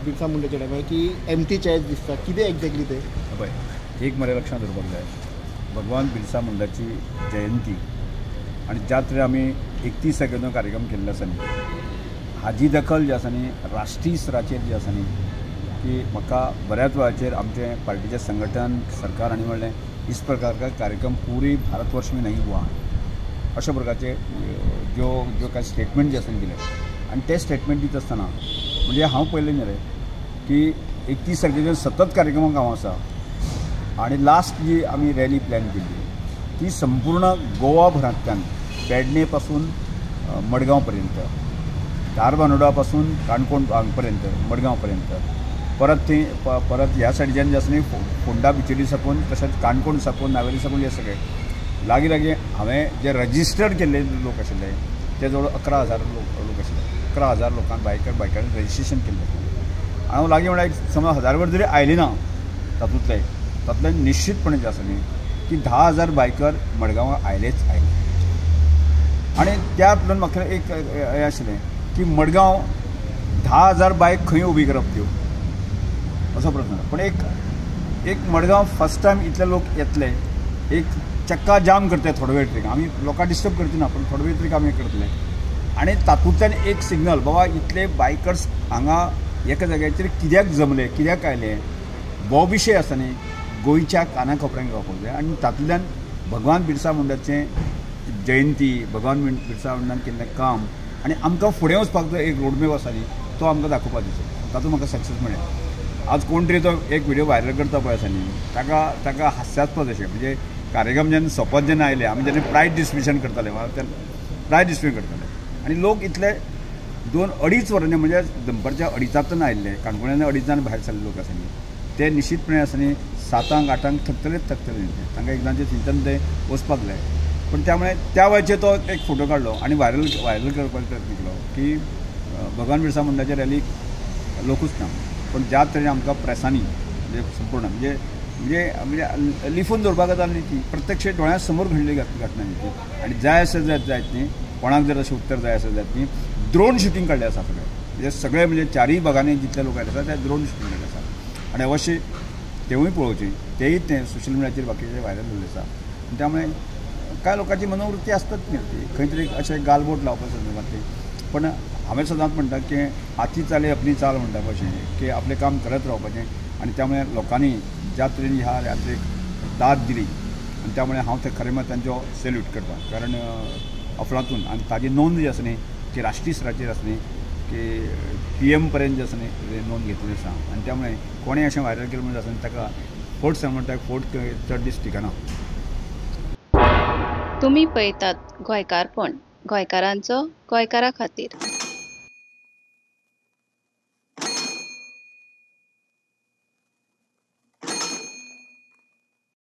बिरसा मुंडाच्या टायमार की empty chairs दिसता, कितें एक्झॅक्टली तें? पळय, एक मरे लक्षांत दवरपाक जाय, भगवान बिरसा मुंडाची जयंती आनी ज्या तरेन आमी 31 तारखेचो कार्यक्रम केल्लो आसा न्ही, हाजी दखल जी आसा न्ही राष्ट्रीय स्तराचेर जी आसा न्ही की म्हाका बऱ्याच वेळाचेर आमचें पार्टीचें संघटन सरकार आनी म्हणलें इस प्रकार का कार्यक्रम पूरी भारतवर्ष में नहीं हुआ, अशा प्रकारचे ज्यो ज्यो काय स्टेटमेंट जे आसा दिले. आनी ते स्टेटमेंट दिता आसतना म्हणजे हांव पळयलें न्ही रे की 31 तारखेच्यान सतत कार्यक्रमाक हांव आसा आनी लास्ट जी आमी रॅली प्लॅन केल्ली ती संपूर्ण गोवा भरांतल्यान पेडणे पासून मडगांव पर्यंत, धारबानोडा पासून काणकोण पर्यंत, मडगांव पर्यंत, परत थंय परत ह्या सायडीच्यान जे आसा न्ही फोंडा बिचोली साकून तशेंच काणकोण साकून नावेली साकून हे सगळे लागीं लागीं हांवें जे रजिस्टर्ड केल्ले लोक आशिल्ले ते जवळ 11,000 लोक आशिल्ले. 11,000 लोकांक बायकांनी रजिस्ट्रेशन केल्लें. हांव लागीं म्हणल्यार एक समज 1000 जरी आयले ना तातूंतले तातूंतल्यान निश्चितपणे जे आसा न्ही की 10,000 बायकर मडगांवां आयलेच आयले. आनी त्यातल्यान म्हाका एक हें आशिल्लें की मडगांव 10,000 बायक खंय उबी करप त्यो असो प्रश्न. पण एक मडगांव फर्स्ट टायम इतले लोक येतले, एक चक्का जाम करतले थोडो वेळ तरी, आमी लोकांक डिस्टर्ब करचे ना पण थोडो वेळ तरी आमी करतले आनी तातूंतल्यान एक सिग्नल बाबा इतले बायकर्स हांगा एका जाग्याचेर कित्याक जमले, कित्याक आयले, हो विशय आसा न्ही गोंयच्या काना कोपऱ्यांक गावपाक जाय. आनी तातूंतल्यान भगवान बिरसा मुंडाचें जयंती, भगवान बिरसा मुंडान केल्लें काम आनी आमकां फुडें वचपाक जो एक रोडमॅप आसा न्ही तो आमकां दाखोवपाक दिसता, तातूंत म्हाका सक्सेस मेळ्ळें. आज कोण तरी तो एक व्हिडिओ व्हायरल करता पळय आसा न्ही ताका ताका हास्यास्पद अशें म्हणजे कार्यक्रम जेन्ना सोंपत जेन्ना आयले आमी जेन्ना प्रायज डिस्ट्रिब्युशन करताले, प्रायज डिस्ट्रिब्यूशन करताले आनी लोक इतले 2-2.5 वरांनी म्हणजे दनपारच्या 2:30 आयिल्ले, काणकोणान 2:30 भायर सरले लोक आसा न्ही ते निश्चितपणे आसा न्ही 7-8 थकतलेच थकतले, तांकां एकदांचे थंयच्यान ते वचपाक जाय. पण त्यामुळे त्या वेळाचेर तो एक फोटो काडलो आनी व्हायरल करपाचो प्रयत्न केलो की भगवान बिरसा मुंडाच्या रॅलीक लोकूच ना. पण ज्या तरेन आमकां प्रेसांनी म्हणजे संपूर्ण म्हणजे म्हणजे म्हणजे लिफून दवरपाक गजाल न्ही, ती प्रत्यक्ष दोळ्या समोर घडली घटना न्ही ती. आनी जाय आसा जायत न्ही, कोणाक जर अशें उत्तर जाय आसा जायत न्ही, ड्रोन शुटींग काडलें आसा सगळें, म्हणजे सगळे म्हणजे चारूय भागांनी जितले लोक आयले आसा ते ड्रोन शुटींग काडलें आसा. आनी अवश्य तेवूय पळोवचें, तेय तें सोशल मिडियाचेर बाकीचे व्हायरल जाल्ले आसा. त्यामुळे कांय लोकांची मनोवृत्ती आसतात न्ही ती खंय तरी अशें गालबोट लावपा संदर्भातली. पण हांवें सदांच म्हणटा की हाती चाले आपली चाल म्हणटा कशें की आपलें काम करत रावपाचें. आनी त्यामुळे लोकांनी ज्या तरेन ह्या यात्रेक दाद दिली आनी त्यामुळे हांव ते खरें म्हळ्यार तांचो सेल्यूट करता, कारण अफलातून. आनी ताजी नोंद जी आसा न्ही ती राष्ट्रीय स्तराचेर आसा न्ही की PM पर्यंत जे आसा न्ही नोंद घेतलेली आसा. आनी त्यामुळे कोणें अशें व्हायरल केलें म्हणून आसा न्ही ताका फोट सांग म्हणटा, फोट चड दीस टिकना. तुमी पळयतात गोंयकारपण, गोंयकारांचो गोंयकारा खातीर.